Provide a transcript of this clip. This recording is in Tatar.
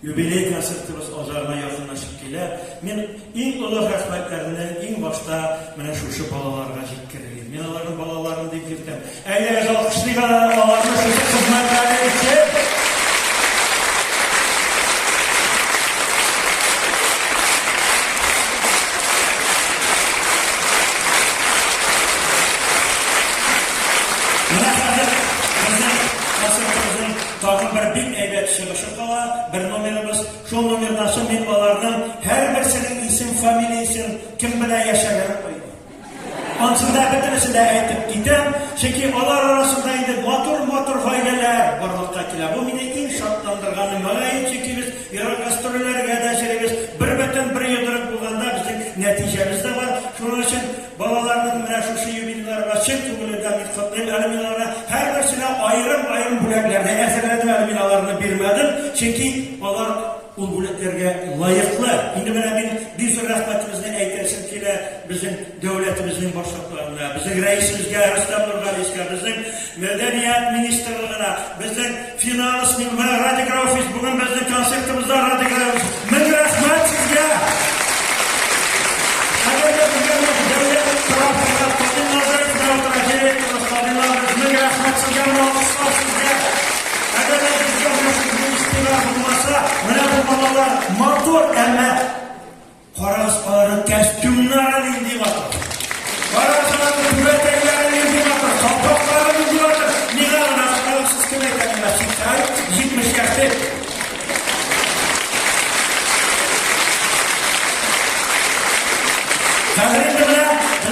Юбилей концертыбыз азагына якынлашып килә. Мин иң олы рәхмәтләремне иң башта менә шушы балаларга җиткерер идем. Мин аларны балаларым дип йөртәм. Әйдәгез, алкышлыйк аларны шушы хезмәтләре өчен. Менә хәзер безнең концертыбызның тагын бер бик әйбәт чыгышы кала, бер номерыбыз. Шул номердан соң мин аларның һәрберсенең исем, фамилиясен, кем белән яшәгәнен куйдым. Ансын да бөтенесен дә әйтеп китәм, чөнки алар арасында инде матур-матур гаиләләр барлыкка килә. Бу мине иң шатландырганы, мөгаен, чөнки без ерак гастрольләргә дә йөрибез. Бер бөтен, бер йодрык булганда безнең нәтиҗәбез дә бар. Шуның өчен балаларның менә шушы юбилейларына чын күңелемнән мин котлыйм. Әле мин аларга һәрберсенә аерым-аерым бүләкләр дә әзерләдем, әле мин аларны бирмәдем, чөнки алар Ул бүләкләргә лаеклы. Инде менә мин бик зур рәхмәтебезне әйтәсем килә безнең дәүләтебезнең башлыкларына, безнең рәисебезгә Рөстәм Нургалиевичка, безнең мәдәният министрлыгына, безнең финанс, менә Радик Рауфович бүген безнең концертыбызда, Радик Рауфович, мең рәхмәт сезгә!